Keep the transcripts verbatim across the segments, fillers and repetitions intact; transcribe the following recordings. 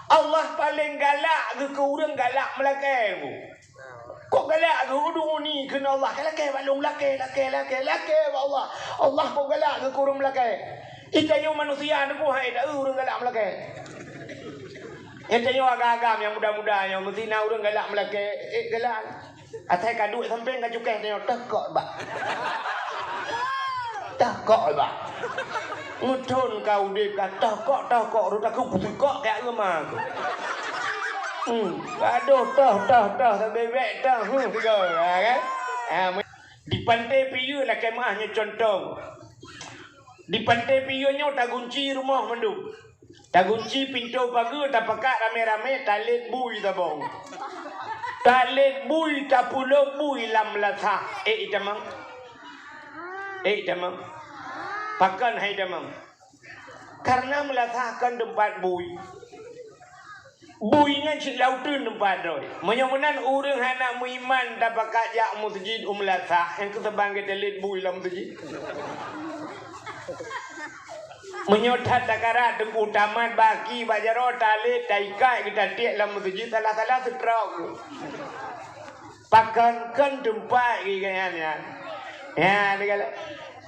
Allah paleng galak geuh keu ureuëng galak meulakée. Kok galak geuh, ud'uni, kheun Allah, ka lakée bak lôn, lakée, lakée, lakée, lakée bak Allah. Allah kok galak geuh keu ureuëng meulakée. Ih, tanyoe manusia, neupeue hai ta ureuëng galak meulakée. Nyan tanyoe agam-agam nyang muda-muda nyoe, meusti na ureuëng galak meulakée, eh, galak. Asai ka duek sampéng ka cukéh tanyoe, teuh kok bak. Teuh kok bak. Meuthon ka udeb ka teuh kok, teuh kok, rot aku putui kok keu agama aku. Hmm, gadoh teuh, teuh, teuh, sabé bek teuh, hmm, tiga, ha, kan? Ha, me-, di Pantai Piyeue lakée meuah nyoe contoh. Di Pantai Piyeue nyoe tagunci rumoh mandum. Tagunci pintoe pageue, tapakat ramé-ramé, talét bui tabong. Talét bui, tapulop bui lam meulasah. Eh, itamong. Eh, itamong. Pakon hai tamong? Karena meulasah kon teumpat bui. Bui nyan cit lam uteuen teumpat droe. Meunyoe meunan ureuëng hana meuiman tapakat jak meuseujid u meulasah, nyang keusaban geutalét bui lam meuseujid. Meunyoe that takarat teungku tamat baki bak jaroe talét taikat geutatiek lam meuseujid, salah-salah seutrok. Pakon kon teumpat geuh nyan nyan. Nyan,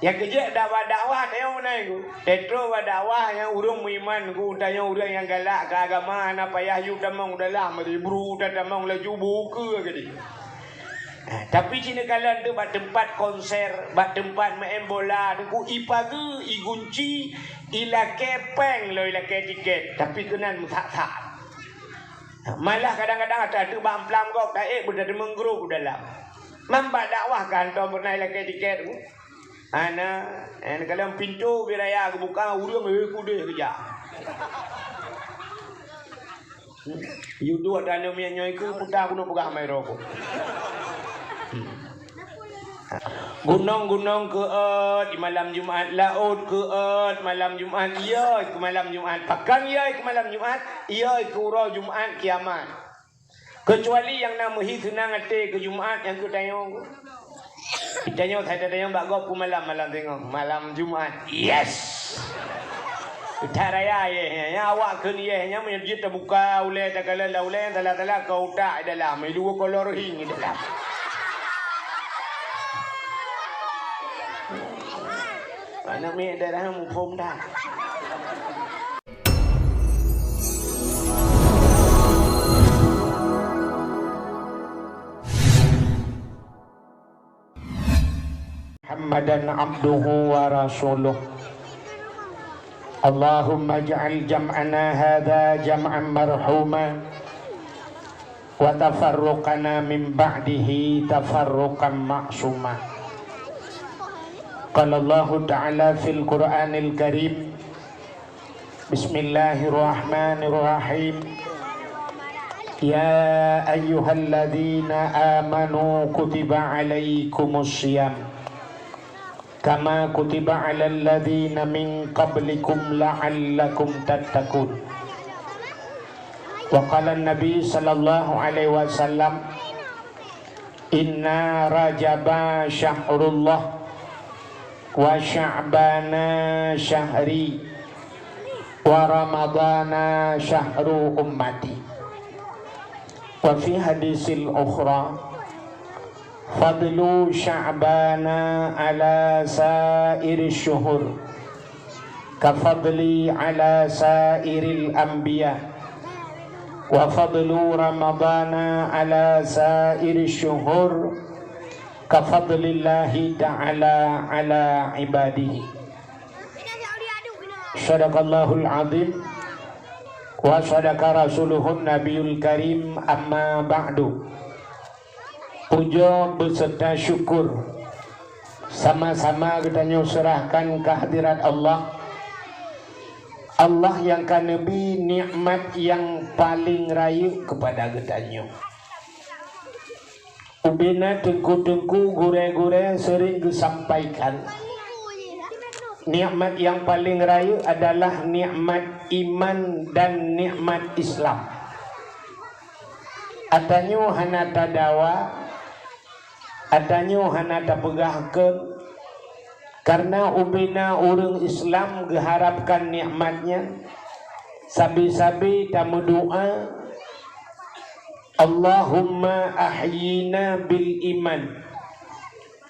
nyang keujeuet dak bak dakwah tanyoe meunan ku. Teutro bak dakwah nyang ureuëng meuiman ku, tanyoe ureuëng nyang galak keu agama hana payah yue tamong dalam, bru tatamong laju bukeue keudeh. Ah, tapi cit neukalon teuk bak teumpat konser, bak teumpat meu'en bola, teungku, i pageue, i gunci, ilakée péng lom ilakée tiket, tapi keunan meusak-sak. Malah kadang-kadang ata teuk bak amplam gob taék beutateumeung grob u dalam. Mam bak dakwah kantô pernah ilakée tiket ku. Hana, eh, neukalon pintoe bak raya geubuka, ureuëng, eh, keudeh keujak. Yue duek tanyoe miet nyoe keu puta gunong peugah mai rokok. Gunong-gunong keuôt di malam Jumat, laôt keuôt malam Jumat, ie keu malam Jumat. Pakon ie keu malam Jumat? Ie keu uroe Jumat kiamat. Keucuali nyang na meuhi seunang até keu Jumat nyang keu tanyoe. Tanyoe, hai tanyoe bak gob peue malam, malam singoh, malam Jumat. Yes! That raya yeh nyan, awak kheun yeh nyan, meunyoe jeuet tabuka ulée, takalon lam ulée, salah-salah ka utak di dalam, i dua kolor hing di dalam. Aneuk miet daerah muphom that. محمدا عبده ورسوله. اللهم اجعل جمعنا هذا جمعا مرحوما وتفرقنا من بعده تفرقا معصوما. قال الله تعالى في القرآن الكريم، بسم الله الرحمن الرحيم. يا أيها الذين آمنوا كتب عليكم الصيام كما كتب على الذين من قبلكم لعلكم تتقون. وقال النبي صلى الله عليه وسلم، إن رجب شهر الله وشعبان شهري ورمضان شهر أمتي. وفي حديث الأخرى، فضل شعبان على سائر الشهور كفضلي على سائر الأنبياء، وفضل رمضان على سائر الشهور كفضل الله تعالى على عباده. صدق الله العظيم وصدق رسوله النبي الكريم، أما بعد. Pujoe beuseurta syukur sama-sama geutanyoe seurahkan keu hadirat Allah. Allah nyang ka neubri nikmat nyang paleng rayeuk keupada geutanyoe. Ubena teungku-teungku, gurée-gurée seuring geusampaikan, nikmat nyang paleng rayeuk adalah nikmat iman dan nikmat Islam. Atanyoe hana tadawa, atanyoe hana tapeugah keu, karna ubena ureuëng Islam geuharapkan nikmat nyan, Sabe-sabe tameudoa, "Allahumma ahyina bil iman."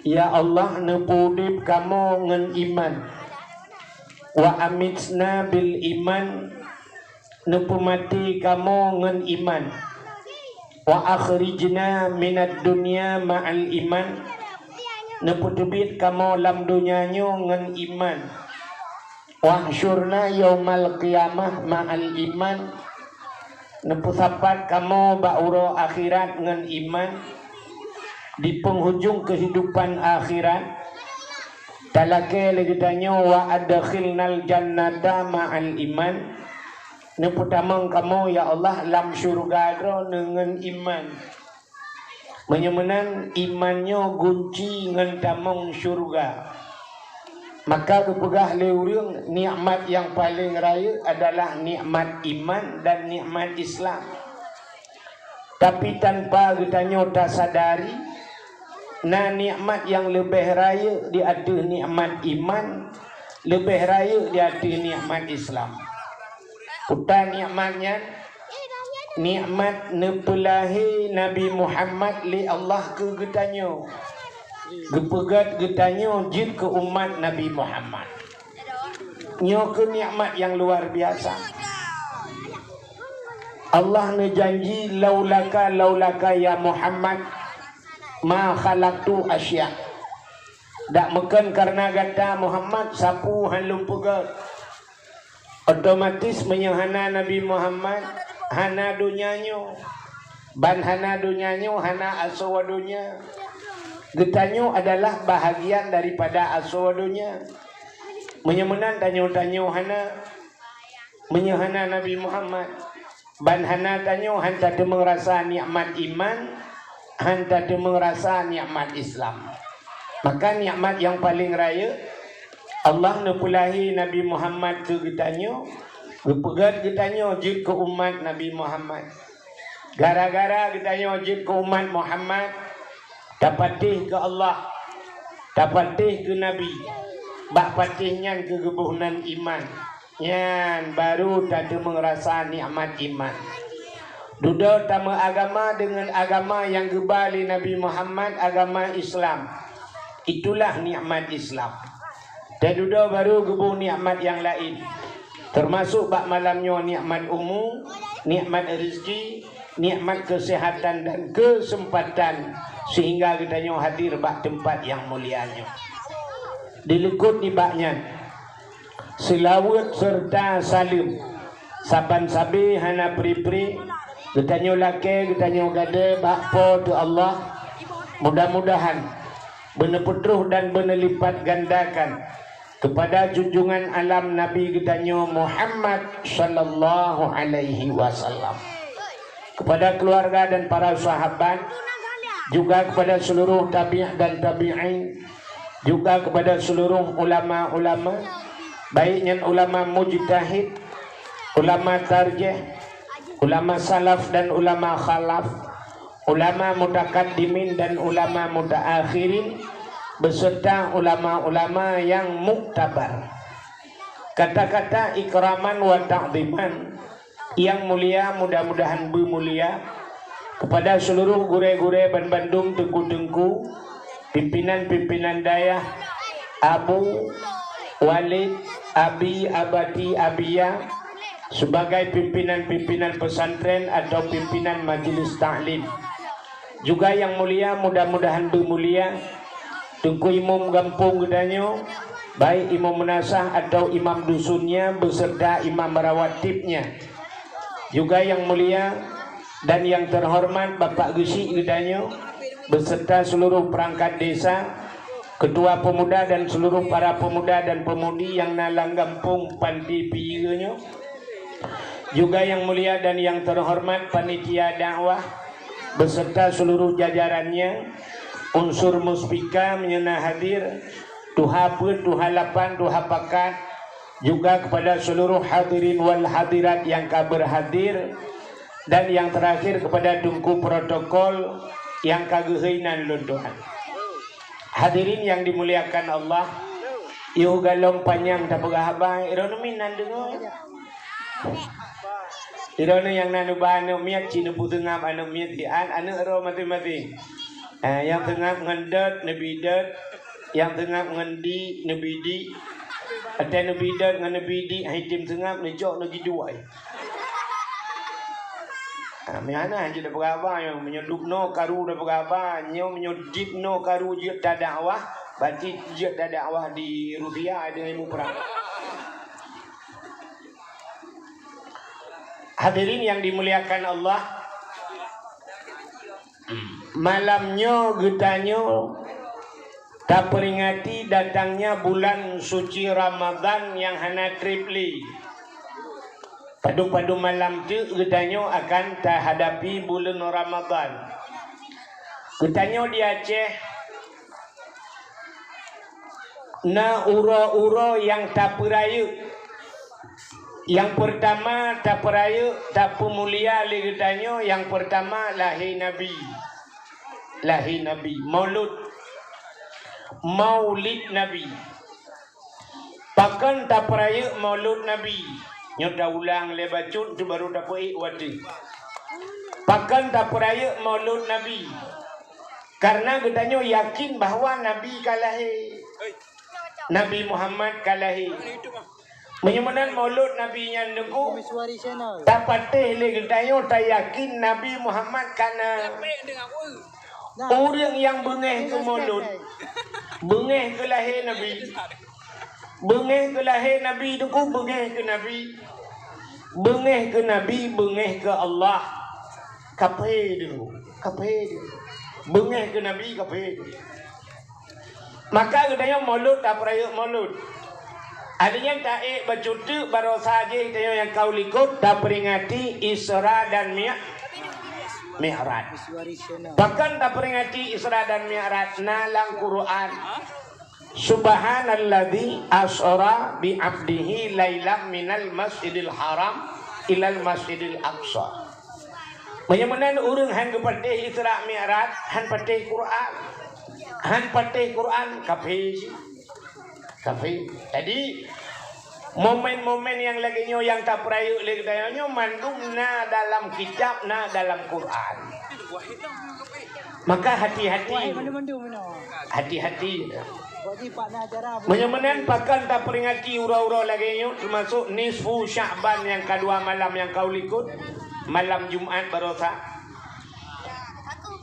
Ya Allah, neupeuudép kamoe ngon iman. "Wa amitna bil iman." Neupeumaté kamoe ngon iman. "Wa akhrijna minad dunya ma'al iman." Neupeuteubiet kamoe lam donya nyoe ngon iman. "Wahsyurna yaumal qiyamah ma'al iman." Neupeusapat kamoe bak uroe akhirat ngon iman. Di penghujung kehidupan akhirat, talakée lé geutanyoe, "Wa adkhilnal jannata ma'al iman." Neupeutamong kamoe, ya Allah, lam syeuruga Droeneuh ngon iman. Meunyoe meunan, iman nyoe gunci ngon tamong syeuruga. Maka geupeugah lé ureuëng, nikmat nyang paleng rayeuk adalah nikmat iman dan nikmat Islam. Tapi tanpa geutanyoe tasadari, na nikmat nyang leubeh rayeuk di ateueh nikmat iman, leubeh rayeuk di ateueh nikmat Islam. Peue ta nikmat nyan? Nikmat neupeulahé Nabi Muhammad lé Allah keu geutanyoe. Geupeugét geutanyoe jeuet keu umat Nabi Muhammad. Nyoe keuh nikmat nyang luar biasa. Allah neujanji, "Laulaka, laulaka ya Muhammad, ma khalaqtu asya." Dak meukheun kareuna gata Muhammad, sapeue han lôn peugét. Otomatis meunyoe hana Nabi Muhammad, hana donya nyoe. Ban hana donya nyoe, hana asoe donya. Geutanyoe adalah bahagian daripada asoe donya. Meunyoe meunan tanyoe-tanyoe hana, meunyoe hana Nabi Muhammad, ban hana tanyoe han tateumeung rasa nikmat iman, han tateumeung rasa nikmat Islam. Maka nikmat nyang paleng rayeuk, Allah neupeulahé Nabi Muhammad keu geutanyoe, geupeugét geutanyoe jeuet keu umat Nabi Muhammad. Gara-gara geutanyoe jeuet keu umat Muhammad, tapatéh keu Allah, tapatéh keu Nabi, bak patéh nyan keuh geuboh nan iman. Nyan baru tateumeung rasa nikmat iman. Dudoe tameuagama deungon agama nyang geuba lé Nabi Muhammad, agama Islam. Itulah nikmat Islam. Tadudoe baru geuboh nikmat nyang laén, teumasok bak malam nyoe nikmat umu, nikmat rezeki, nikmat keuseuhatan dan keuseumpatan seuhingga geutanyoe hadir bak teumpat nyang mulia nyoe. Dileukot nibak nyan, seulaweuet seureuta saleuem saban sabe hana pri-pri geutanyoe lakée, geutanyoe gadée bak Po teu Allah. Mudah-mudahan beuneupeutroh dan beuneulippat gandakan keupada junjungan alam Nabi geutanyoe Muhammad sallallahu alaihi wasallam, keupada keuluwarga dan para sahabat, juga keupada seuluruh tabi' dan tabi'in, juga keupada seuluruh ulama-ulama, baik nyan ulama mujtahid, ulama tarjih, ulama salaf dan ulama khalaf, ulama mutakaddimin dan ulama mutaakhirin, beserta ulama-ulama yang muktabar. Kata-kata ikraman wa ta'ziman, yang mulia, mudah-mudahan beumulia, kepada seluruh gurée-gurée banbandum, teungku-teungku, pimpinan-pimpinan dayah, abu, walid, abi, abati, abiya, sebagai pimpinan-pimpinan pesantren atau pimpinan majelis taklim. Juga yang mulia, mudah-mudahan beumulia, Teungku Imum gampông geutanyoe, baik imum meunasah atau imam dusunnya beserta imam rawatibnya. Juga yang mulia dan yang terhormat Bapak Geuchik geutanyoe beserta seluruh perangkat desa, ketua pemuda dan seluruh para pemuda dan pemudi yang na lam gampông Panti Piyeue nyoe. Juga yang mulia dan yang terhormat panitia dakwah beserta seluruh jajarannya, unsur muspika meunyoe na hadir, tuha peuet, tuha lapan, tuha pakat, juga kepada seluruh hadirin wal hadirat yang ka berhadir, dan yang terakhir kepada teungku protokol yang ka geuhôi nan lôn tuan. Hadirin yang dimuliakan Allah, yoh galom panyang tapeugah haba, droeneuh minan deungoe. Droeneuh nyang na neuba aneuëk miet, cit neupeuseungab aneuëk miet siat, aneuëk droe maséng-maséng. Eh, nyang seungab ngon dot, neubi dot. Nyang seungab ngon di, neubi di. Watée neubi dot ngon neubi di, hai tem seungab, neucok neugiduek. Ah, meuhana jeuet peugah haba, meunyoe dub noe karu peugah haba, nyoe meunyoe dib noe karu jeuet tadakwah, berarti jeuet tadakwah di Rusia deungon ilmu prang. Hadirin yang dimuliakan Allah, malam nyoe geutanyoe taperingati datangnya bulan suci Ramadan nyang hana treb lé. Padum-padum malam teuk geutanyoe akan tahadapi buleuen Ramadan. Geutanyoe di Aceh na uroe-uroe nyang tapeurayeuk. Nyang peurtama tapeurayeuk, tapeumulia lé geutanyoe, nyang peurtama lahé Nabi. Lahé Nabi, Maulud. Maulid Nabi. Pakon tapeurayeuk Maulud Nabi? Nyoe taulang lé bacut tu baru tapeuék watée. Pakon tapeurayeuk Maulud Nabi? Karena geutanyoe yakin bahwa Nabi ka lahé. Nabi Muhammad ka lahé. Meunyoe meunan Maulud Nabi nyan Teungku, tapatéh lé geutanyoe tayakin Nabi Muhammad ka na. Ureuëng nyang beungéh keu Maulud, beungéh keu lahé Nabi. Beungéh keu lahé Nabi Teungku, beungéh keu Nabi. Beungéh keu Nabi, beungéh keu Allah. Kaphé Teungku, kaphé Teungku. Beungéh keu Nabi, kaphé Teungku. Maka geutanyoe Maulud, tapeurayeuk Maulud. Adanya taék bacut teuk baroesa jih tanyoe nyang ka u likot taperingati Isra dan Mi-, Mi'raj. Pakon taperingati Isra dan Mi'raj? Na lam Quran. Subhanalladzi asra bi abdihi lailam minal masjidil haram ilal masjidil aqsa. Meunyoe meunan ureuëng han geupatéh Isra Mi'raj, han patéh Quran. Han patéh Quran, kaphé cit. Kaphé. Jadi, momen-momen nyang lagée nyoe nyang tapeurayeuk lé geutanyoe nyoe mandum na dalam kitab, na dalam Quran. Maka hati-hati. Hati-hati. Meunyoe meunan pakon taperingati uroe-uroe lagée nyoe, teumasok nisfu Sya'ban nyang kadua malam nyang ka u likot, malam Jumat baroesa.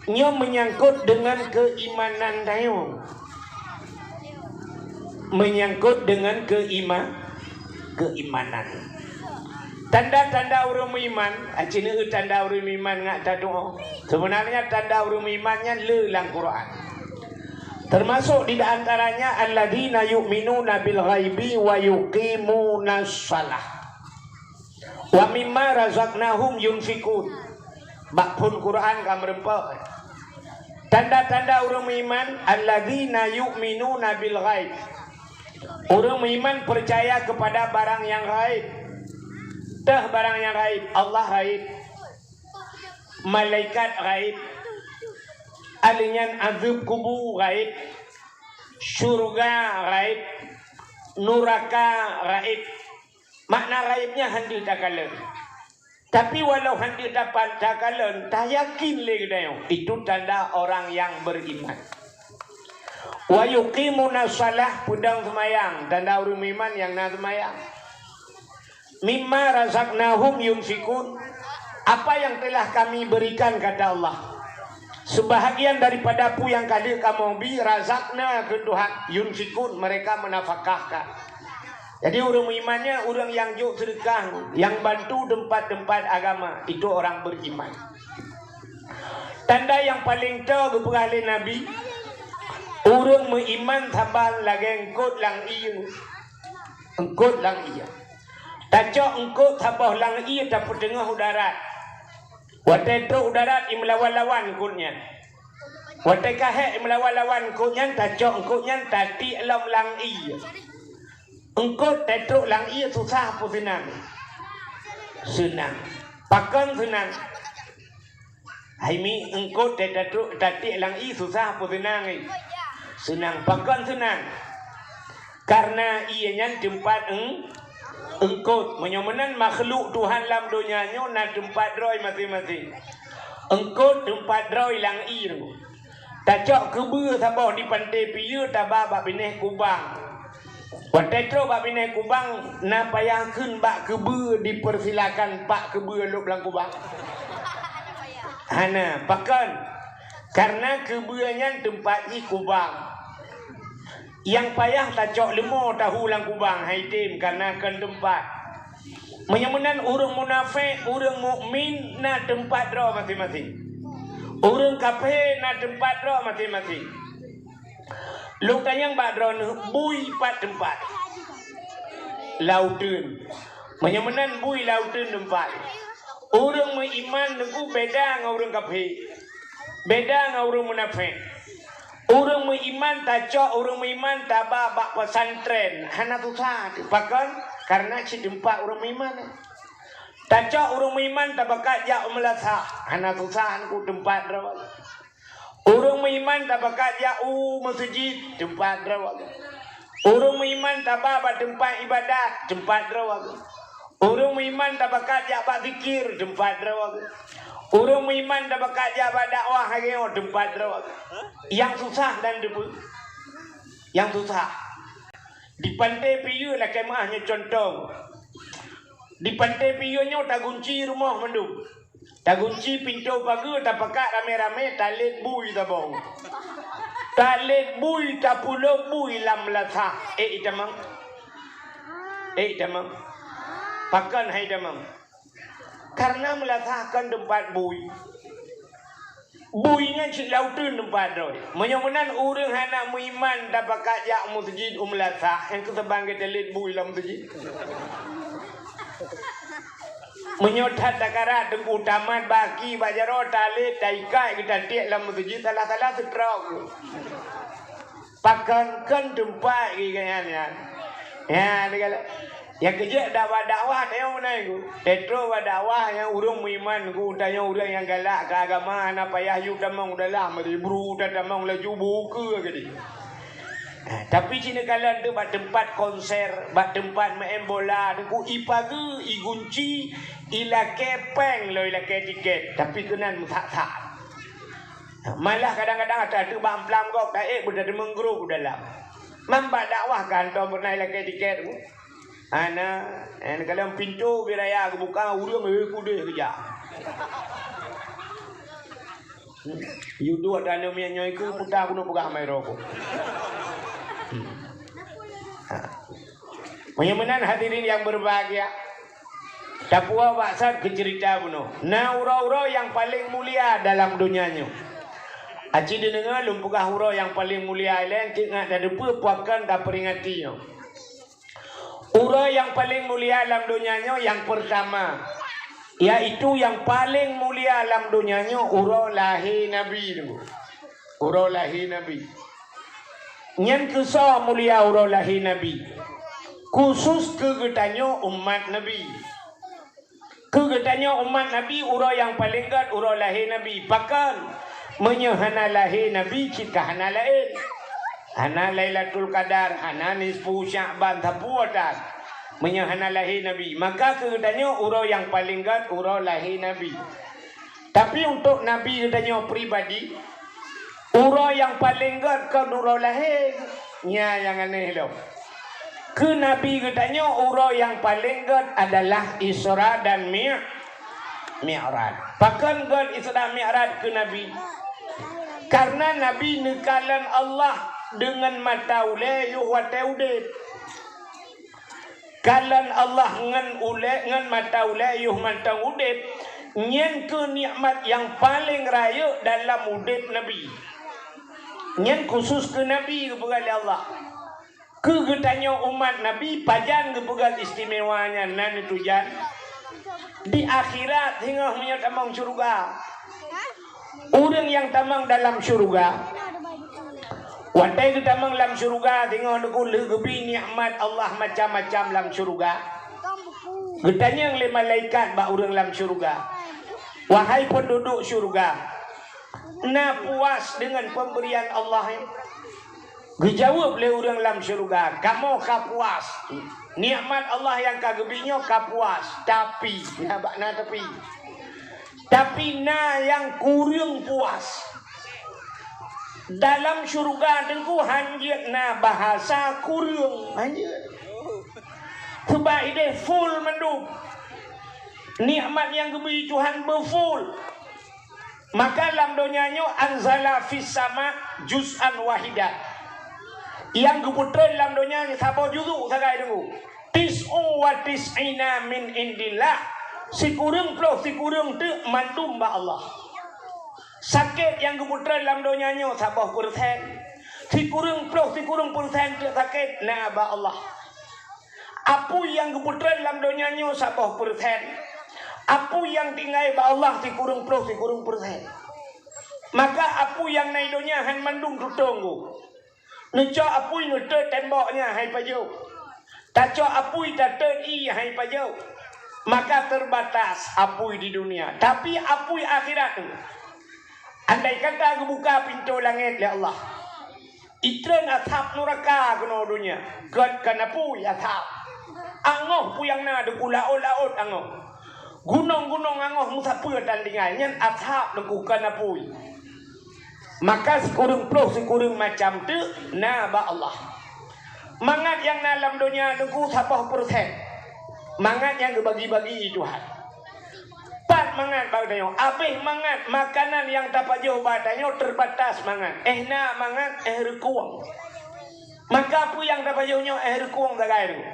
Nyoe meunyangkot deungon keuimanan tanyoe. Meunyangkot deungon keima-, keuimanan. Tanda-tanda ureuëng meuiman, aci neueu tanda ureuëng meuiman ngat tatuoh. Sebenarnya tanda ureuëng meuiman nyan le lam Quran. Termasuk di antaranya alladzina yu'minuna bil ghaibi wa yuqimunas shalah. Wa mimma razaqnahum yunfikun. Bak phon Quran ka meureumpok. Tanda-tanda ureuëng meuiman, alladzina yu'minuna bil ghaib. Ureuëng meuiman percaya kepada barang yang gaib. Teuh barang yang gaib, Allah gaib. Malaikat gaib. Alinyan azeueb kubu gaib. Syurga gaib. Nuraka gaib. Makna gaib nyan hana takalon. Tapi walau hana dapat takalon, tayakin lé geutanyoe, itu tanda orang yang beriman. Wa yuqimuna shalah, peudong seumayang, tanda ureuëng meuiman nyang na seumayang. Mimma razaqnahum yunfikun, apa yang telah Kami berikan, kata Allah. Sebahagian daripada peue nyang ka lheueh Kamoe bi, razaqna keu Tuhan, yunfikun, mereka menafkahkan. Jadi, ureuëng meuiman nyan ureuëng nyang jok seudeukah, nyang bantu teumpat-teumpat agama, itu orang beriman. Tanda nyang paleng toe geupeugah lé Nabi, ureuëng meuiman saban lagée eungkot lam ié. Eungkot lam ié. Tacok eungkot saboh lam ié tapeuteungoh u darat. Watée trok u darat, imeulawan-lawan eungkot nyan. Watée ka hék imeulawan-lawan eungkot nyan, tacok eungkot nyan tatiek lom lam ié. Eungkot teutrok lam ié susah peue seunang? Seunang. Pakon seunang? Hai mi, eungkot teutrok, tatiek lam ié susah peue seunang, eh? Seunang. Pakon seunang? Karena ié nyan teumpat eung-, Eungkôt, meunyoe meunan makhluk Tuhan lam donya nyoe na teumpat droe maséng-maséng. Eungkôt teumpat droe lam ie. Tacok keubeue saboh di Panté Piyeue taba bak binéh kubang. Watée trok bak binéh kubang, na payah kheun bak keubeue dipersilakan pak keubeue lôb lam kubang? Hana, pakon? Karena keubeue nyan teumpat jih kubang. Nyang payah tacok leumo tahu lam kubang, hai tem, karena kon teumpat. Meunyoe meunan ureuëng munafék, ureuëng mukmin na teumpat droe maséng-maséng. Ureuëng kafé na teumpat droe maséng-maséng. Lôn tanyong bak droeneueh, bui pat teumpat? Lam uteuen. Meunyoe meunan bui lam uteuen teumpat. Ureuëng meuiman nunggu beda ngon ureuëng kafé. Beda ngon ureuëng munafék. Ureuëng meuiman tacok ureuëng meuiman taba bak pesantren, hana susah teuh. Pakon? Karena cit teumpat ureuëng meuiman. Tacok ureuëng meuiman tabakat jak u meulasah, hana susah nunggu teumpat droe. Ureuëng meuiman tabakat jak u meuseujid, teumpat droe. Ureuëng meuiman taba bak teumpat ibadat, teumpat droe. Ureuëng meuiman tabakat jak bak zikir, teumpat droe. Ureuëng meuiman tabakat jak bak dakwah lagée nyoe, teumpat droe. Nyang susah dan debu. Nyang susah. Di Panté Piyeue lakée meuah nyoe contoh. Di Panté Piyeue nyoe tagunci rumoh mandum. Tagunci pintoe pageue, tapakat ramé-ramé, talét bui saboh. Talét bui, tapulop bui lam meulasah. Ék itamong? Ék itamong? Pakon hai tamong? Karena meulasah kon teumpat bui. Bui nyan cit lam uteuen teumpat droe. Meunyoe meunan ureuëng hana meuiman tapakat jak meuseujid u meulasah, nyang keuteubang geutalét bui lam meuseujid. Meunyoe that takarat teungku tamat baki bak jaroe talét taikat geutatiek lam meuseujid, salah-salah seutrok. Pakon kon teumpat geuh nyan nyan. Nyan, nyang keujeuet dak bak dakwah tayong meunan ku. Teutro bak dakwah nyang ureuëng meuiman ku, tayong ureuëng nyang galak keu agama hana payah yue tamong dalam, meuri bru tatamong laju bukeue keudeh. Tapi cit neukalon teuk bak teumpat konser, bak teumpat meu'en bola, teungku ipageue, igunci, ilakée péng lom ilakée tiket, tapi keunan meusak-sak. Malah kadang-kadang ata teuk bak amplam gob taék beutateumeung grob u dalam. Mam bak dakwah kantô peureunah ilakée tiket ku. Hana, eh, neukalon pintoe bit raya geubuka ureuëng, eh, kudeh keujak. Yue duek dan nyoe miet nyoe keu puta keuneuk peugah mai rokok. Meunyoe meunan hadirin nyang berbahagia, tapuwoe bak sat keu ceurita bunoe. Na uroe-uroe nyang paleng mulia dalam donya nyoe. Aci deungoe lôn peugah uroe nyang paleng mulia ilée, cit ngat tateupeue pakon tapeuringati nyoe. Uroe nyang paleng mulia lam donya nyoe nyang peurtama, yaitu nyang paleng mulia lam donya nyoe uroe lahé Nabi nyoe. Uroe lahé Nabi. Nyan keusoe mulia uroe lahé Nabi. Khusus keu geutanyoe umat Nabi. Keu geutanyoe umat Nabi, uroe nyang paleng gét uroe lahé Nabi. Pakon? Meunyoe hana lahé Nabi, cit ka hana laén. Hana Lailatul Qadar, hana nisfu Sya'ban, sapeue that. Meunyoe hana lahé Nabi, maka keu geutanyoe uroe nyang paleng gét uroe lahé Nabi. Tapi untuk Nabi geutanyoe pribadi, uroe nyang paleng gét kon uroe lahé, nyan nyang aneh lom. Keu Nabi geutanyoe uroe nyang paleng gét adalah Isra dan Mi-, Mi'raj. Pakon gét Isra Mi'raj keu Nabi? Karena Nabi neukalon Allah deungon mata ulée yoh watée udeb. Kalon Allah ngon ulée, ngon mata ulée yoh mantong udeb, nyan keuh nikmat nyang paleng rayeuk dalam udeb Nabi. Nyan khusus keu Nabi geupeugah lé Allah. Keu geutanyoe umat Nabi, pajan geupeugah istimewa nyan, na neutujan? Di akhirat singoh meunyoe tamong syeuruga. Ureuëng nyang tamong dalam syeuruga, watée geutamong lam syeuruga, singoh neuku lheueh geubi nikmat Allah macam-macam lam syeuruga. Geutanyong lé malaikat bak ureuëng lam syeuruga, "Wahai peunduduek syeuruga, na puas deungon peumberian Allah?" Geujaweueb lé ureuëng lam syeuruga, "Kamoe ka puas." Nikmat Allah nyang ka geubri nyoe ka puas, tapi, na bak na tapi. Tapi na nyang kureueng puas. Dalam syeuruga Teungku hanjeuet na bahasa kureueng, hanjeuet. Sabab ideh full mandum. Nikmat nyang geubri Tuhan beufull. Maka lam donya nyoe anzala fis sama juz'an wahida. Nyang geupeutreun lam donya nyoe saboh juzuk sagai Teungku. Tis'u wa tis'ina min indillah. Sikureueng ploh sikureueng teuk mandum bak Allah. Sakét nyang geupeutreun lam donya nyoe saboh persen. Sikureueng ploh sikureueng persen teuk sakét na bak Allah. Apui nyang geupeutreun lam donya nyoe saboh persen. Apui nyang tinggai bak Allah sikureueng ploh sikureueng persen. Maka apui nyang na i donya han mandum tutong geuh. Neucok apui neuteut tembok nyan hai pajoh. Tacok apui tateut ié hai pajoh. Maka terbatas apui di dunia. Tapi apui akhirat tu, andai kata geubuka pintoe langét lé Allah, itreun asab nuraka keunoe donya, gét kon apui asab. Angoh peue nyang na Teungku, laôt-laôt angoh. Gunong-gunong angoh meusapeue tan tinggai, nyan asab Teungku, kon apui. Maka sikureueng ploh sikureueng macam teuk na bak Allah. Mangat nyang na lam donya Teungku saboh persen. Mangat nyang geubagi-bagi Tuhan. Pat mangat bak tanyoe, abéh mangat makanan nyang tapajoh bak tanyoe terbatas mangat. Eh na mangat, eh reukueng. Maka peue nyang tapajoh nyoe, eh reukueng sagai Teungku.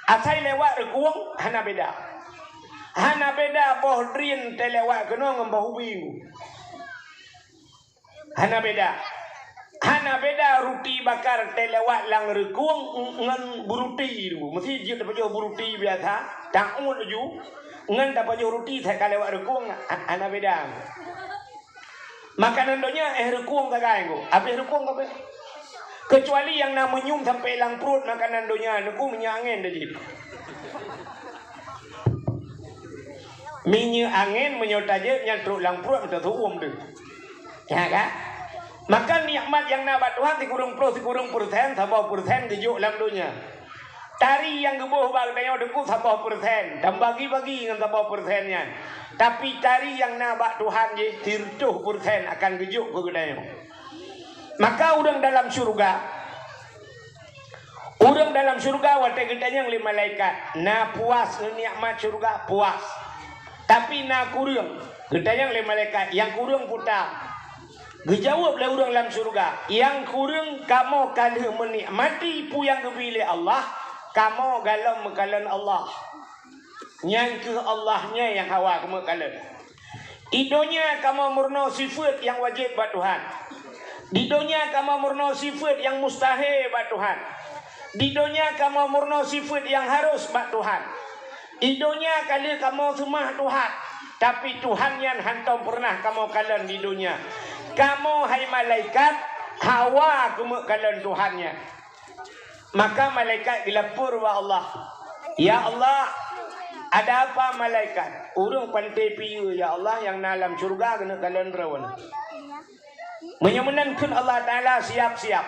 Asai lewat reukueng hana beda. Hana beda boh drien teulewat keunoe ngon boh ubi. Hana beda. Hana beda ruti bakar teulewat lam reukueng ngon beuruti tu. Meusti jeuet tapajoh beuruti biasa, taun laju, ngon tapajoh ruti sai ka lewat reukueng, ha-, hana beda. Makanan donya eh reukueng sagai Teungku, abéh reukueng kabéh. Keucuali nyang na meunyum sampoe lam pruet makanan donya Teungku, minyeuk angén dah jih. Minyeuk angén meunyoe tajeuet nyan trok lam pruet meuteuseuuem deuh. Ya kan? Maka nikmat nyang na bak Tuhan sikureueng ploh sikureueng persen, saboh persen geujok lam donya. Tari nyang geuboh bak geutanyoe Teungku saboh persen, dan bagi-bagi ngon saboh persen nyan. Tapi tari nyang na bak Tuhan jih sireutôh persen akan geujok keu geutanyoe. Maka ureuëng dalam syeuruga, ureuëng dalam syeuruga watée geutanyong lé malaikat, na puas ngon nikmat syeuruga? Puas. Tapi na kureueng. Geutanyong lé malaikat, nyang kureueng peue tan? Geujaweueb lé ureuëng lam syeuruga, nyang kureueng kamoe ka lheueh meunikmati peue nyang geubri lé Allah, kamoe galom meukalon Allah. Nyan kheueh Allah nyan nyang hawa kamoe kalon. Di donya kamoe meurunoe sifeuet nyang wajéb bak Tuhan. Di donya kamoe meurunoe sifeuet nyang mustahé bak Tuhan. Di donya kamoe meurunoe sifeuet nyang harôh bak Tuhan. Di donya ka lheueh kamoe seumah Tuhan, tapi Tuhan nyan hántom peureunah kamoe kalon di donya. Kamoe hai malaikat, hawa kamoe kalon Tuhan nyan. Maka malaikat geulapor bak Allah, "Ya Allah, ada apa malaikat?" "Ureuëng panté piyeue, ya Allah, nyang na lam syeuruga keuneuk kalon droe." Meunyoe meunan kheun Allah Taala, "Siap-siap."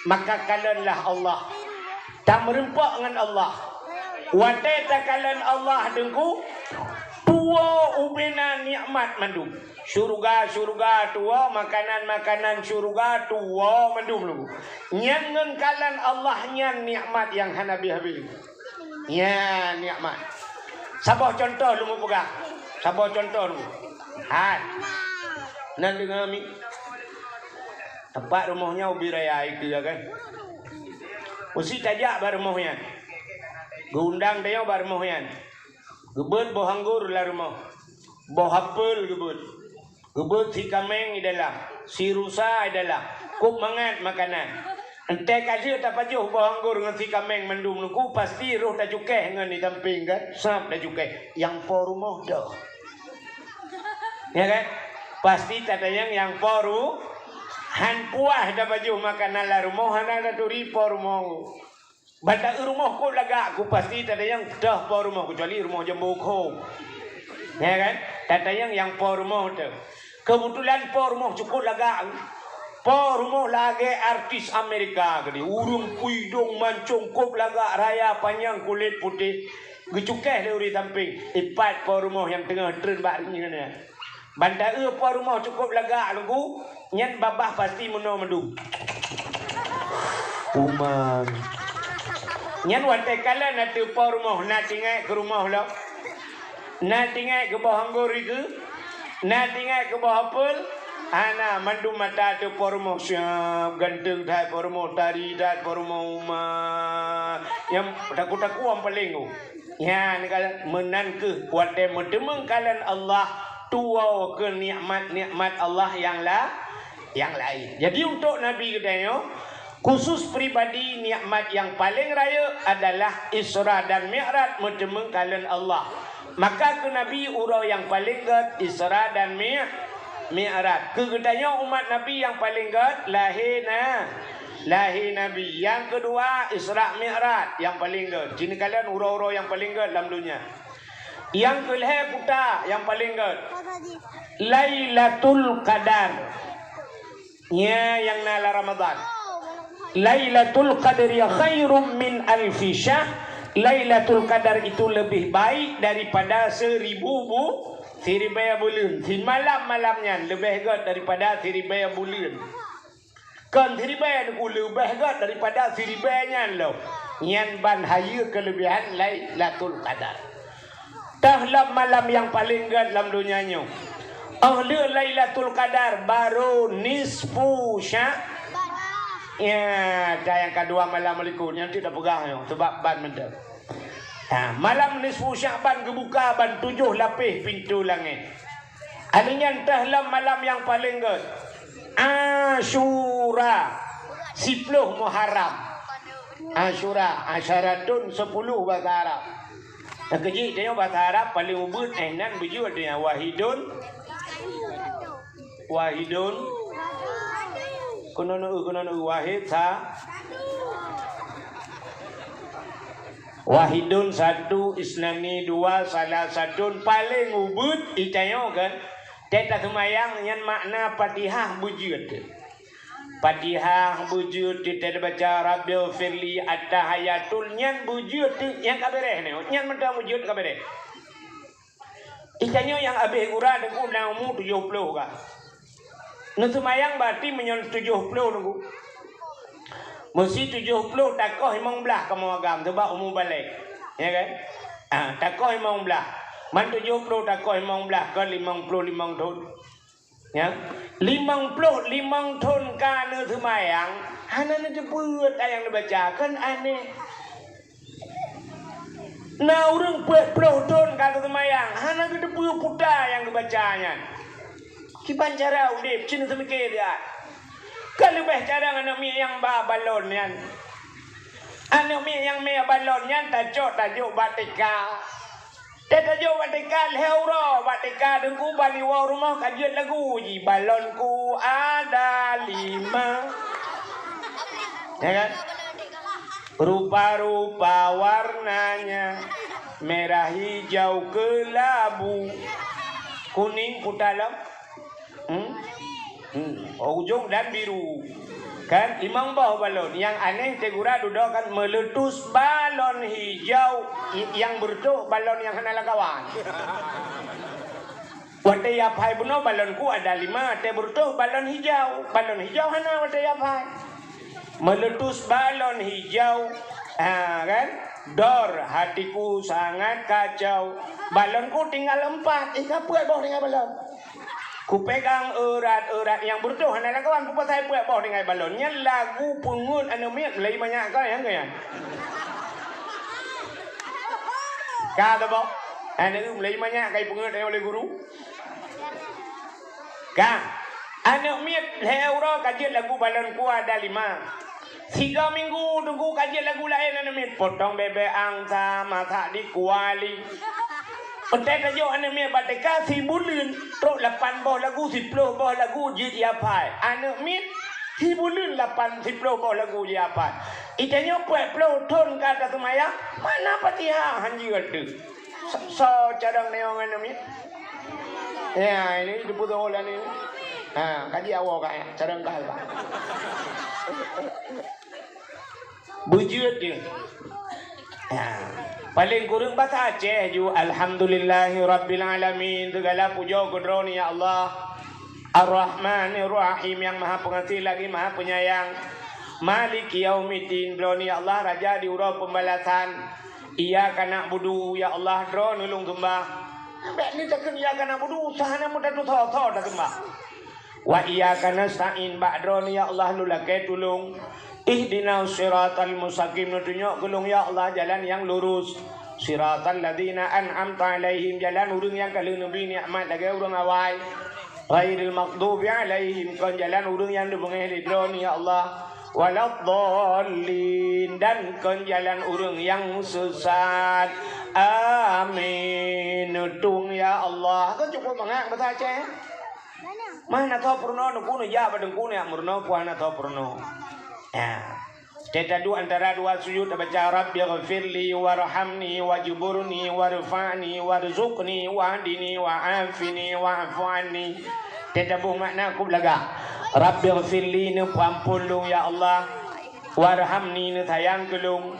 Maka kalonlah Allah. Tameureumpok ngon Allah. Watée takalon Allah Teungku, tuwoe ubena nikmat mandum. Syeuruga-syeuruga tuwoe, makanan-makanan syeuruga tuwoe mandum lom. Nyan ngon kalon Allah nyan nikmat nyang hana habéh-habéh. Nyan nikmat. Saboh cuntoh lôn peugah. Saboh cuntoh lôn. Hai. Nan deungoe mi. Teumpat rumoh nyoe ubit raya ikeue kan. Meusti tajak bak rumoh nyan. Geuundang tanyoe bak rumoh nyan. Geubeuet boh anggor lam rumoh. Boh apel geubeuet. Geubeuet si kaméng di dalam, si rusa di dalam. Kôp mangat makanan. Entée ka lheueh tapajoh boh anggor ngon si kaméng mandum Teungku, pasti roh tacukéh ngon di sampéng kan, sab tacukéh. Nyang po rumoh toh. Ya kan? Pasti tatanyong nyang po ru-, han puas tapajoh makanan lam rumoh, hana taturi po rumoh. Ban taeu rumoh kôp lagak, ku pasti tatanyong toh po rumoh, keucuali rumoh jambo kho. Ya kan? Tatanyong nyang po rumoh toh. Keubeutulan po rumoh cukôp lagak. Po rumoh lagèe artis Amerika keudéh, ureueng pui idông mancông kôb lagak raya panyang kulét putéh, geucukéh lé ureueng sampéng, ipat po rumoh nyang teungoh treun bak rinyeun nyan. Ban taeu po rumoh cukôp lagak Teungku, nyan babah pasti meunoe mandum. Kuman. Nyan watèe kalon ateueh po rumoh, na tinggai keu rumoh lom. Na tinggai keu boh anggô dikeue, na tinggai keu boh apel, hana, mandum mata ateueh po rumoh, siap ganteng that po rumoh, tari that po rumoh, uma. Nyang taku-taku nyang paleng ku. Nyan kalon, meunan kheueh watèe meuteumeung kalon Allah, tuwoe keu nikmat-nikmat Allah nyang la-, nyang laén. Jadi, untuk Nabi geutanyoe, khusus pribadi, nikmat nyang paleng rayeuk adalah Isra dan Mi'raj, meuteumeung kalon Allah. Maka keu Nabi uroe nyang paleng gèt Isra dan Mi-, Mi'raj. Keu geutanyoe umat Nabi nyang paleng gèt lahé na-, lahé Nabi. Nyang keudua Isra Mi'raj nyang paleng gèt. Jinoe kalon uroe-uroe nyang paleng gèt lam donya. Nyang keulhèe puta nyang paleng gèt, Lailatul Qadar. Nyan nyang na lam Ramadan. Lailatul Qadri khairum min alfi syahr. Lailatul Qadar itu lebih baik daripada seribu bu-, siribèe buleuen. Simalam-malam nyan leubeh gèt daripada siribèe buleuen. Kon siribèe Teungku, leubeh gèt daripada siribèe nyan lom. Nyan ban hayeue keuleubehan Lailatul Qadar. Teuh lam malam nyang paleng gèt lam donya nyoe. Óh lheueh Lailatul Qadar baru nisfu Sya-, ya, ka nyang keudua malam likot. Nyan cit tapeugah nyoe, sabab ban mantong. Ha, malam nisfu Sya'ban geubuka ban tujoh lapéh pintoe langèt. Alèh nyan teuh lam malam nyang paleng gèt, Asyura, siploh Muharram. Asyura, asyaratun, sepuluh bahasa Arab. Nyang keujih tanyoe bahasa Arab paleng ubit, eh, nan beujeuet nyan, wahidun, wahidun, keunoe, keunoe, wahid sa-, wahidun satu, isnani dua, salasatun, paleng ubit, i tanyoe kan. Teuh taseumayang nyan makna Fatihah beujeuet. Fatihah beujeuet, teuh tabaca Rabbighfirli, Attahiyatul, nyan beujeuet, nyan ka bèrèh nyoe, nyan mantong beujeuet ka bèrèh. I tanyoe nyang abéh gura Teungku na umu tujoh ploh ka. Neuseumayang berarti meunyoe tujoh ploh Teungku. Meusi tujoh ploh takoh limong blah kamoe agam, sabab umu balek. Ya kan? Ah, takoh limong blah. Man tujoh ploh takoh limong blah, kon limong ploh limong thon. Ya. Limong ploh limong thon ka neuseumayang, hana neuteupeue ayat nyang neubaca, kan aneh. Na ureueng peuet ploh thon ka geuseumayang, hana geuteupeue peue nyang geubaca nyan. Kiban cara udeb, cit neuseumiké dia. Ka leubeh carông aneuk miet nyang ba balon nyan. Aneuk miet nyang miet balon nyan tacok tajok bak TK. Teuh tajok bak TK, lhèe uroe bak TK Teungku, ban iwoe rumoh ka jeuet lagu jih, balonku ada lima. Ya kan? Rupa-rupa warnanya, merah, hijau, kelabu, kuning, puta lom. Hmm? Hmm. Oh, ujong dan biru. Kan? Limong boh balon. Nyang aneh, teuh gura dudoe kan, meuletus balon hijau, i-, nyang beureutoh balon nyang hana lakawan. Watèe yaphai bunoe balonku ada lima, teuh beureutoh balon hijau. Balon hijau hana watèe yaphai. Meuletus balon hijau, ha, kan? Dor, hatiku sangat kacau. Balonku tinggal empat, eh, ka peuet boh tinggai balon. Kupegang erat-erat nyang beureutoh hana lakawan, kupasai peuet boh tinggai balon. Nyan lagu peungeuet aneuk miet, mulai manyak ka nyang keu nyan. Ka teuboh. Aneuk mulai manyak ka ipeungeuet oleh guru. Ka. Aneuk miet lhèe uroe ka jeuet lagu balonku ada lima. Sigoe minggu Teungku ka jeuet lagu laén aneuk miet, potong bebek angsa masak di kuali. Watèe tajok aneuk miet bak TK sibuleuen, trok lapan boh lagu, siploh boh lagu jeuet jiaphai. Aneuk miet sibuleuen lapan siploh boh lagu jiaphai. I tanyoe peuet ploh thon ka taseumayang, mana Fatihah han jeuet teuh. Soe, soe carông nyoe ngon aneuk miet? Ya, ini teupeue teuh lagèe nyoe. Ha, kaji awak ka, ya, cara engkah ka. Beujeuet dia. Ha. Paling kureueng basa Aceh ju, "Alhamdulillahirabbil alamin." Segala pujoe keu Droeneuh, ya Allah. Ar-Rahmanir Rahim, nyang Maha Pengasih lagi Maha Penyayang. Maliki yaumiddin, Droeneuh, ya Allah, Raja di uroe pembalasan. Iyyaka na'budu, ya Allah, Droeneuh lôn seumbah. Bèk ni takheun iyyaka na'budu, usah hana meutateutoe-toe taseumbah. Wa iyyaka nasta'in, bak Droeneuh, ya Allah, lôn lakèe tulông. Ihdinas siratal mustaqim, neutunyok keu lôn, ya Allah, jalan nyang lurus. Siratal ladzina an'amta 'alaihim, jalan ureueng nyang ka lheueh neubri nikmat lagèe ureueng awai. Ghairil maghdubi 'alaihim, kon jalan ureueng nyang neubeungèh lé Droeneuh, ya Allah. Waladdallin, dan kon jalan ureueng nyang seusat. Amin. Neutueng, ya Allah. Kan cukup mangat bahasa Aceh. Mah hana tho peurunoe, neukheun jak bak teungku nyan meurunoe, peue hana tho peurunoe. Ya. Teuh taduek antara dua sujud tabaca, "Rabbighfirli warhamni wajburni warfa'ni warzuqni wahdini wa'afini wa'fu anni." Teuh taboh makna kub lagak. "Rabbighfirli," neupeuamphon lôn, ya Allah. "Warhamni," neusayang keu lôn.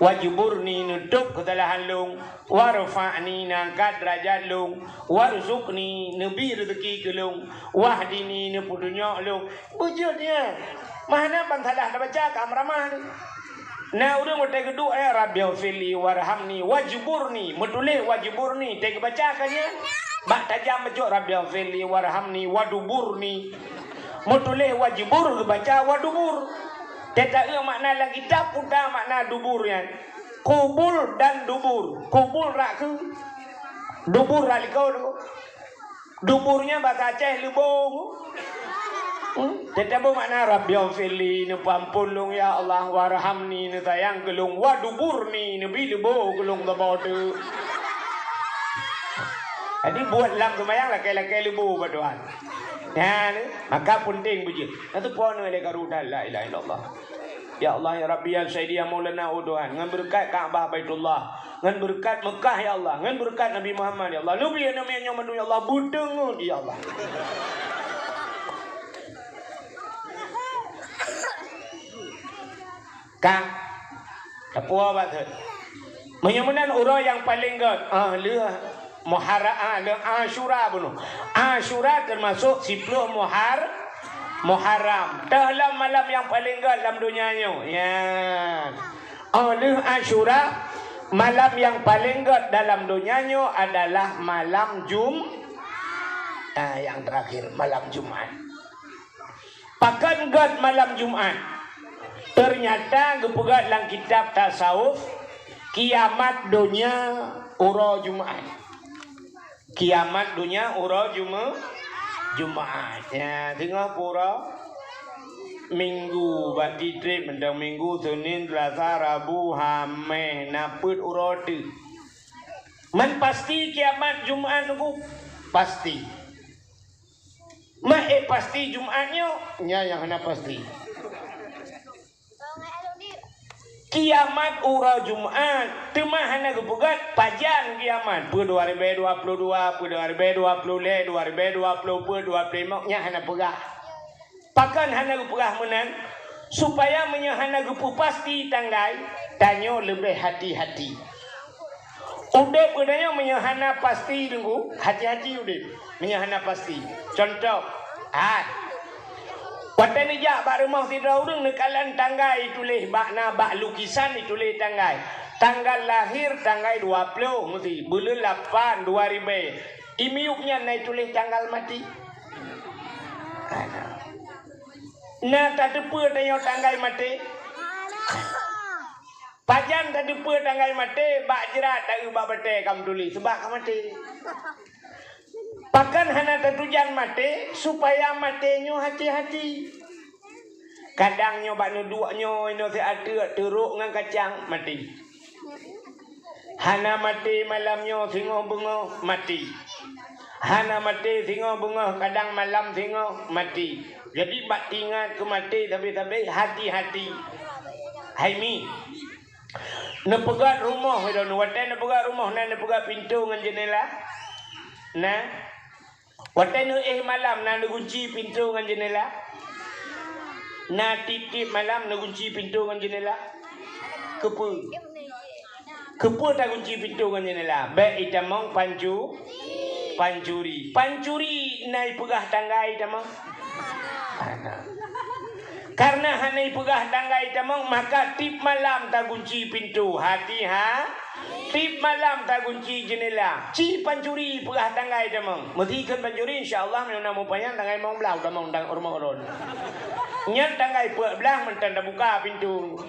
"Wajburni," neutôb keusalahan lôn. "Warfa'ni," neuangkat deurajat lôn. "Warzuqni," neubi reuzeuki keu lôn. "Wahdini," neupeutunyok lôn. Beujeuet nyan. Mah hana ban salah tabaca ka meuramah ni. Na ureueng watèe geuduek ayat, "Rabbighfirli warhamni wajburni." Meutuléh "wajburni", teuh geubaca ka nyan. Bak tajam bacut, "Rabbighfirli warhamni waduburni." Meutuléh "wajbur", geubaca "wadubur". Teuh taeu makna lam kitab, peue makna dubur nyan. Kubul dan dubur. Kubul rak keu, dubur rak likot tu. Dubur nyan basa Aceh leubo. Hmm? Teuh taboh makna, "Rabbighfirli," neupeuamphon lôn, ya Allah, "warhamni," neusayang keu lôn, "waduburni," neubi leubo keu lôn saboh teuk. Jadi buet lam seumayang lakèe-lakèe leubo bak Tuhan. Nyan, maka peunteng beujeuet. Na teupeue nyoe lé karu that, la ilaha illallah. Ya Allah, ya Rabbi, ya Sayyidi, ya Maulana, oh Tuhan, ngon beureukat Ka'bah Baitullah, ngon beureukat Meukah, ya Allah, ngon beureukat Nabi Muhammad, ya Allah, neubi aneuk miet nyoe mandum, ya Allah, beuteungeut, ya Allah. Ka, teupeue bak thon. Meunyoe meunan uroe nyang paleng gèt, ah, lheueh Muhara-, ah, lheueh Asyura bunoe. Asyura teumasok siploh Muhar-, Muharram. Teuh lom malam nyang paleng gèt lam donya nyoe. Ya. Oh, lheueh Asyura, malam nyang paleng gèt dalam donya nyoe adalah malam Jum-, ah, nyang terakhir, malam Jumat. Pakon gèt malam Jumat? Teunyata geupeugah lam kitab tasawuf, kiamat donya uroe Jumat. Kiamat donya uroe Juma-, Jumat. Ya, singoh pura Minggu, bak titrip mantong Minggu, Senin, Selasa, Rabu, Hameh, na peuet uroe teuk. Man pasti kiamat Jumat nunggu? Pasti. Mah ék pasti Jumat nyoe? Nyan nyang hana pasti. Kiamat uroe Jumat, teuma hana geupeugah pajan kiamat, peue dua ribèe dua ploh dua, peue dua ribèe dua ploh lhèe, dua ribèe dua ploh peuet, dua ploh limong, nyan hana peugah. Pakon hana geupeugah meunan? Supaya meunyoe hana geupeupasti tanggai, tanyoe leubeh hati-hati. Udép geutanyoe meunyoe hana pasti teungku, hati-hati udép meunyoe hana pasti. Contoh, ah, watèe neujak bak rumoh sidroe ureueng neukalon tanggai ituléh bak na, bak lukisan ituléh tanggai. Tanggal lahir tanggai dua ploh meusi, buleuen lapan dua ribèe. I miyueb nyan na ituléh tanggal maté. Na tateupeue tanyoe tanggai maté? Pajan tateupeue tanggai maté? Bak jrat taeu bak batèe ka meutuléh, seubab ka maté. Pakon hana tatujan maté? Supaya maté nyoe hati-hati. Kadang nyoe bak neuduek nyoe, inoe siat teuk teurok ngon kacang, maté. Hana maté malam nyoe singoh beungoh, maté. Hana maté singoh beungoh, kadang malam singoh, maté. Jadi bak teuingat keu maté sabe-sabe, hati-hati. Hai mi. Neupeugöt rumoh droeneuh, watèe neupeugöt rumoh na neupeugöt pintoe ngon jeundela? Na. Watée neuéh malam na neugunci pintoe ngon jeunela? Na tieb-tieb malam neugunci pintoe ngon jeunela? Keupeue? Keupeue tagunci pintoe ngon jeunela? Bék itamong pancu-, pancuri. Pancuri na ipeugah tanggai tamong? Hana. Karena hana ipeugah tanggai tamong, maka tieb malam tagunci pintoe. Hati ha? Tieb malam tagunci jeunela. Ci pancuri peugah tanggai tamong. Meusé kheun pancuri, insya Allah, meunyoe na mupanyang tanggai limong blaih tamong dang rumoh ulôn. Nyan tanggai peuet blaih mantong tabuka pintoe.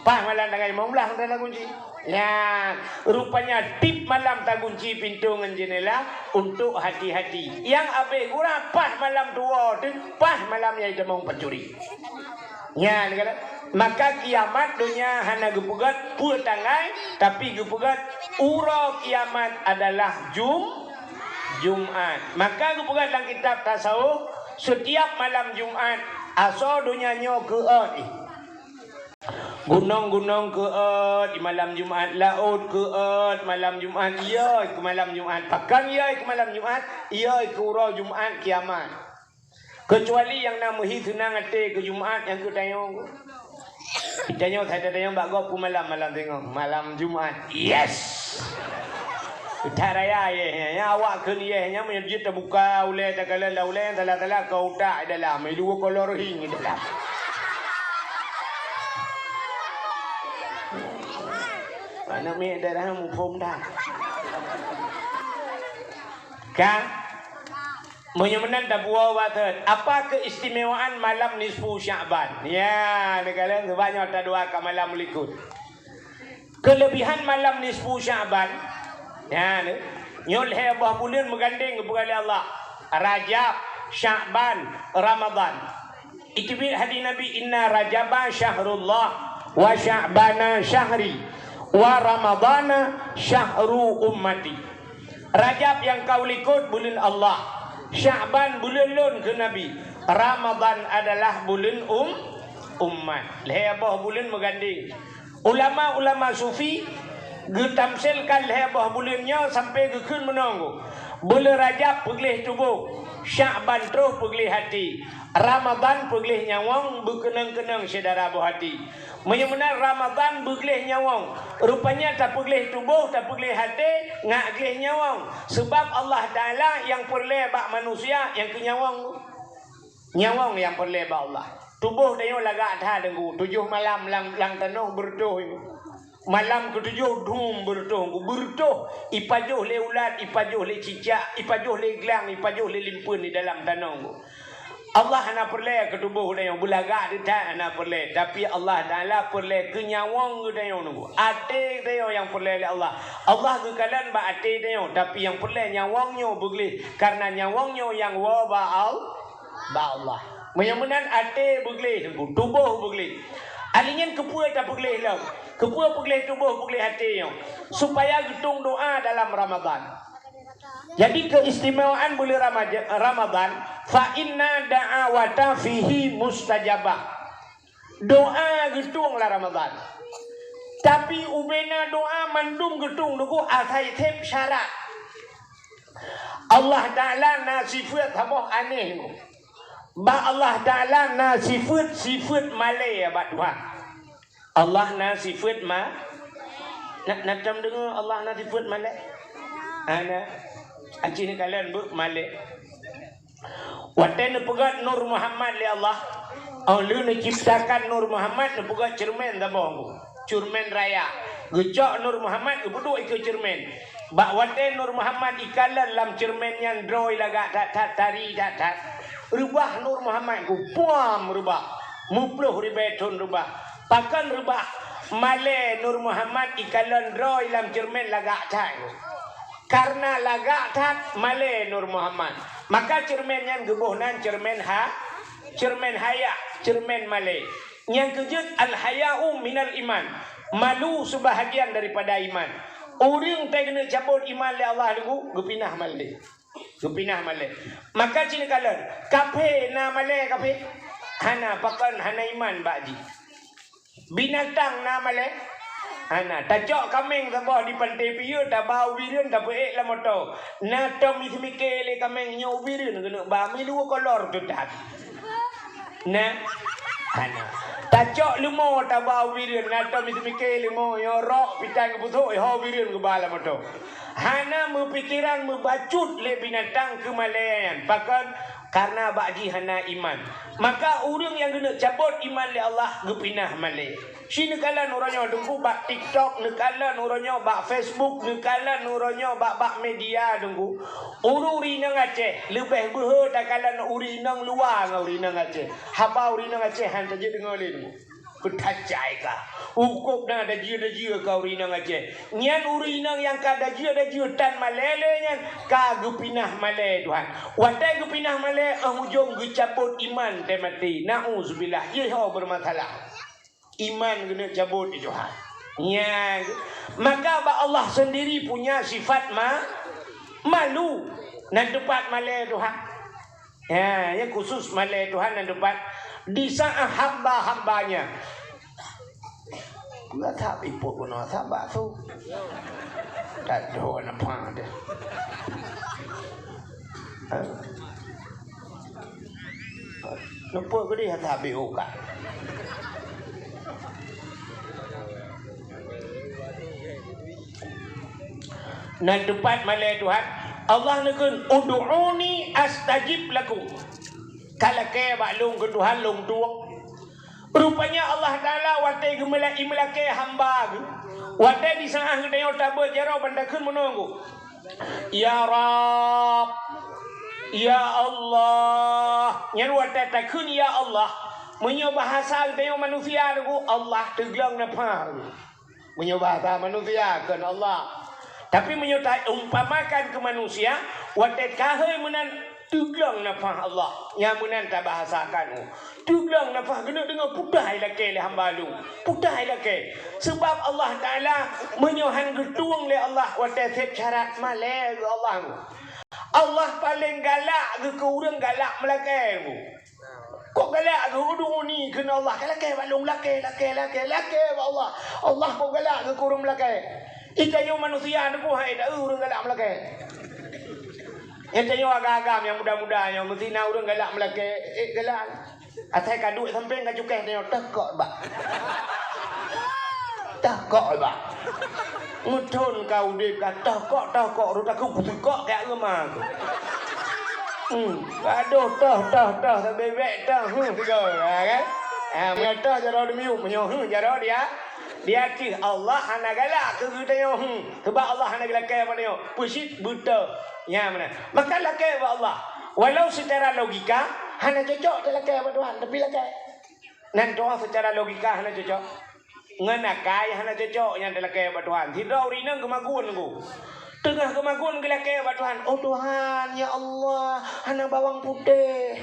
Paih malam tanggai limong blaih mantong tagunci. Nyan, rupanya tieb malam tagunci pintoe ngon jeunela untuk hati-hati. Nyang abéh gura paih malam tuwoe teuh, paih malam nyang itamong pancuri. Nyan kan? Maka kiamat donya hana geupeugét peue tanggai, tapi geupeugét uroe kiamat adalah Jum-, Jumat. Maka geupeugét lam kitab tasawuf, setiap malam Jumat, asoe donya nyoe keuôt. Gunong-gunong keuôt di malam Jumat, laôt keuôt malam Jumat, iyoi keu malam Jumat. Pakon iyoi keu malam Jumat? Iyoi keu uroe Jumat kiamat. Keucuali nyang na meuhi seunang até keu Jumat nyang keu tanyoe. Tanyoe, saya tanyong bak gob peue malam, malam singoh, malam Jumat. Yes! That raya yeh nyan, awak kheun yeh nyan, meunyoe jeuet tabuka ulée, takalon lam ulée, salah-salah ka utak dalam, dua kolor hing dalam. Aneuk miet daerah muphom dah. Kan? Meunyoe meunan tapuwoe bak thot, apa keistimewaan malam nisfu Sya'ban? Ya, neukalon, sebab nyoe tadoa ka malam likot. Kelebihan malam nisfu Sya'ban, ya, nyoe lhée boh buleuen meugandeng geupeugah lé Allah, Rajab, Sya'ban, Ramadhan. Iteubiet hadis Nabi, "Inna Rajaba syahrullah, wa Sya'bana syahri, wa Ramadhana syahru ummati." Rajab nyang ka u likot buleuen Allah, Sya'ban buleuen lôn kheun Nabi, Ramadhan adalah buleuen um-, umat. Lhée boh buleuen meugandeng. Ulama-ulama sufi geutamsilkan lhée boh buleuen nyoe sampoe geukheun meunoe, buleuen Rajab peugleh tuboh, Sya'ban troh peugleh até, Ramadhan peugleh nyawöng, beukeunong-keunong syedara boh até. Meunyoe meunan Ramadhan beugleh nyawöng, rupanya tapeugleh tuboh, tapeugleh até, ngat gleh nyawöng. Seubab Allah Taala nyang peureulée bak manusia nyang keu nyawöng. Nyawöng nyang peureulée bak Allah. Tuboh tanyoe lagak that Teungku, tujoh malam lam, lam tanoh beureutoh. Malam keutujoh dum beureutoh Teungku, beureutoh. Ipajoh lé ulat, ipajoh lé cicak, ipajoh lé glang, ipajoh lé limpeuen di dalam tanoh Teungku. Allah hana peureulée keu tuboh tanyoe, beulagak that hana peureulée, tapi Allah Taala peureulée keu nyawöng geutanyoe Teungku. Até tanyoe nyang peureulée lé Allah. Allah geukalon bak até tanyoe, tapi nyang peureulée nyawöng nyoe beugleh, kareuna nyawöng nyoe nyang woe bak Al-, bak Allah. Meunyoe meunan até beugleh Teungku, tuboh beugleh. Alinyan keupeue tapeugleh lom? Keupeue peugleh tuboh, peugleh até nyoe? Supaya geutueng doa dalam Ramadhan. Jadi, keistimewaan buleuen Ramaja-, Ramadhan, "Fa inna da'awata fihi mustajabah." Doa geutueng lam Ramadhan. Tapi ubena doa mandum geutueng Teungku asai seb syarat. Allah Taala na sifeuet saboh aneh. Bak Allah Taala na sifeuet, sifeuet malée bak Tuhan. Allah na sifeuet ma-, na, na tom deungoe Allah na sifeuet malée? Hana. Aci neukalon beuh malée. Watée neupeugét Nur Muhammad lé Allah, oh lheueh neuciptakan Nur Muhammad, neupeugét ceureumen saboh Teungku. Ceureumen raya. Geucok Nur Muhammad, geupeuduek ikeue ceureumen. Bak watée Nur Muhammad ikalon lam ceureumen nyan droe lagak that-that, tari that-that. Reubah Nur Muhammad Teungku, puam reubah. Meuploh ribée thon reubah. Pakon reubah? Malée Nur Muhammad ikalon droe lam ceureumen lagak that. Kareuna lagak that malée Nur Muhammad, maka ceureumen nyan geuboh nan ceureumen ha-, ceureumen haya, ceureumen malée. Nyang keujeuet, al-haya'u minal iman. Malu seubahagian daripada iman. Ureuëng teuh keuneuk cabot iman lé Allah Teungku, geupinah malée. Geupinah malée. Maka ci neukalon, kaphé na malée kaphé? Hana, pakon hana iman bak jih. Binatang na malée? Hana, tacok kaméng saboh di Pantai Piyeue, taba u Bireuen, tapeuék lam moto. Na tom jiseumiké lé kaméng nyoe u Bireuen keuneuk ba, milu kolor teutat. Na, hana. Tacok leumo taba u Bireuen, na tom jiseumiké leumo nyoe rok pitan geupeusok, ho u Bireuen geuba lam moto. Hana meupikeran meubacut lé binatang keu malée nyan. Pakon? Kareuna bak jih hana iman. Maka ureuëng nyang geuneuk cabot iman lé Allah geupinah malée. Ci neukalon uroe nyoe Teungku bak TikTok, neukalon uroe nyoe bak Facebook, neukalon uroe nyoe bak, bak media Teungku. Ureuëng inong Aceh leubeh beuhe takalon ureuëng inong luwa ngon ureuëng inong Aceh. Haba ureuëng inong Aceh han tajeuet deungoe lé Teungku. Peutacai ka. Hukôm na dajeu-dajeu ka ureuëng inong Aceh. Nyan ureuëng inong nyang ka dajeu-dajeu tan malée lé nyan ka geupinah malée Tuhan. Watée geupinah malée, óh ujong geucabot iman teuh maté. Nauzubillah, jih ho beureumasalah. Iman geuneuk cabot di Tuhan. Nyan. Maka bak Allah sendiri punya sifat ma-, malu. Nan teupat malée Tuhan. Ha, nyang khusus malée Tuhan nan teupat di saat hamba-hambanya. Gata ipok guna sabar tu. Tak ada nampak dia. Ha? Nampak ke dia tak habis ukat? Nan teupat malée Tuhan, Allah neukheun, "Ud'uni astajib lakum." Ka lakée bak lôn keu Tuhan lôn tueng. Rupanya Allah Taala watée geumeula-, imeulakée hamba geuh, watée di saát geutanyoe tabeuet jaroe ban takheun meunoe geuh, "Ya Rabb, ya Allah." Nyan watée takheun, "Ya Allah", meunyoe bahasa geutanyoe manusia geuh, Allah teugleng nafah. Meunyoe bahasa manusia, kheun Allah. Tapi meunyoe taumpamakan keu manusia, watée kahôi meunan teugleng nafah Allah. Nyang meunan tabahasakan. Teugleng nafah geuneuk deungoe putah ilakée lé hamba lôn. Putah ilakée. Sebab Allah Taala meunyoe han geutueng lé Allah watée seb syarat malée geuh Allah. Allah paleng galak geuh keu ureuëng galak meulakée. Kok galak geuh ud'uni kheun Allah, ka lakée bak lôn, lakée, lakée, lakée, lakée bak Allah. Allah kok galak geuh keu ureuëng meulakée. Ita nyoe manusia neupeue hai ita ureuëng galak meulakée. Ita nyoe agam-agam nyang muda-muda nyoe meusti na ureuëng galak meulakée, eh, galak. Asai ka duek sampéng ka cukéh tanyoe teuh kok bak. Teuh kok bak. Meuthon ka udeb ka teuh kok, teuh kok, rot aku putih kok keu ma tu. Hmm, gadoh teuh, teuh, teuh, sabé bek teuh, hmm, tiga, ha, kan? Ha, meunyoe teuh jaroe di miyueb, meunyoe, hmm, jaroe dia, dia cih Allah hana galak keu geutanyoe, hmm. Sebab Allah hana geulakée bak tanyoe, peusit beutôi. Nya meunan. Maka lakée bak Allah. Walau secara logika, hana cocok talakée bak Tuhan, tapi lakée. Nan doa secara logika hana cocok. Ngon akai hana cocok nyan talakée bak Tuhan. Sidroe ureuëng inong geumagun geuh. Teungoh geumagun geulakée bak Tuhan, "Oh Tuhan, ya Allah, hana bawang putéh."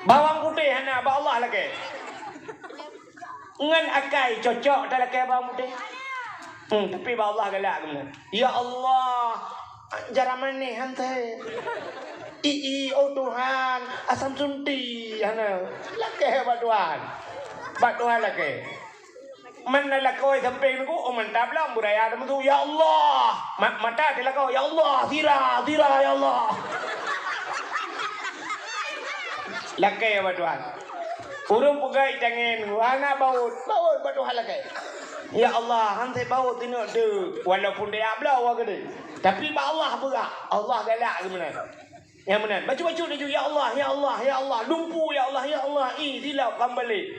Bawang putéh hana, bak Allah lakée. Ngon akai cocok talakée bawang putéh. Hmm, tapi bak Allah galak geuh. "Ya Allah, jaram manéh han sép. Ii, oh Tuhan, asam sunti hana." Lakée bak Tuhan. Bak Tuhan lakée. Man na lakoe sampéng nunggu, oh mantap lah, beuraya teumeusu, "Ya Allah." Ma-, mata teuh lakoe, "Ya Allah, sira, sira, ya Allah." Lakée bak Tuhan. Ureuëng peugah itangen, hana baut, baut bak Tuhan lakée. "Ya Allah, han sép baut ingat tu." Walaupun dia bloe wa geude. Tapi bak Allah peugah, Allah galak geuh meunan. Nyang meunan. Bacut-bacut laju, "Ya Allah, ya Allah, ya Allah." Lumpu, "Ya Allah, ya Allah." Ih, silap kambali.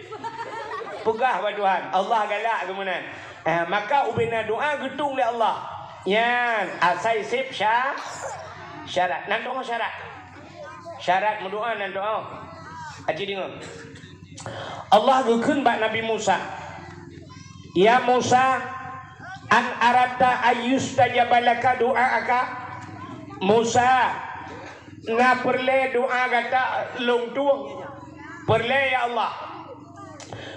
Peugah bak Tuhan. Allah galak geuh meunan. Eh, maka ubena doa geutung lé Allah. Nyan, asai sép sya-, syarat. Nan doa syarat. Syarat meudoa nan doa. Aji deungoe. Allah geukheun bak Nabi Musa, "Ya Musa, an aratta ayyustajaba laka du'aaka?" Musa, na peureulée doa gata lôn tueng? Peureulée, ya Allah.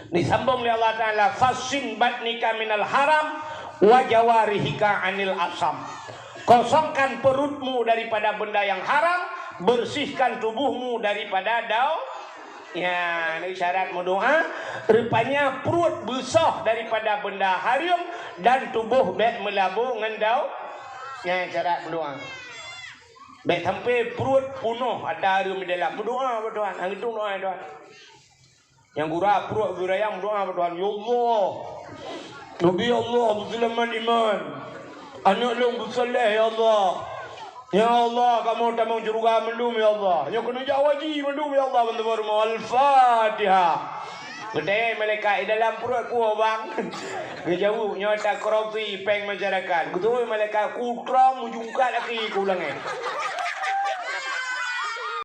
Disambong lé Allah Taala, "Fassin batnika minal haram wa jawarihika anil asam." Kosongkan perutmu daripada benda yang haram, bersihkan tubuhmu daripada dau-, Ya, ni syarat meudoa. Rupanya pruet beusoh daripada benda hareuem dan tuboh bèk meulabô ngon daun. Nyan syarat meudoa. Bèk sampai pruet punoh ata hareuem di dalam. Meudoa bak Tuhan. Hana geutung doa Tuhan. Nyang gura pruet geurayang meudoa bak Tuhan. Ya Allah. Nabi Allah, beuseulamat iman. Aneuk lôn beusaleh, ya Allah. Ya Allah, kamoe tamong syeuruga mandum, ya Allah. Nyoe keuneuk jak haji mandum, ya Allah, bantu baru. Al-Fatihah. Geutanyong malaikat, "Di dalam pruet peue, Bang?" Geujaweueb, "Nyoe takroti péng masyarakat." Geutanyong malaikat, "Kutrong ujong ukat laki ku langét."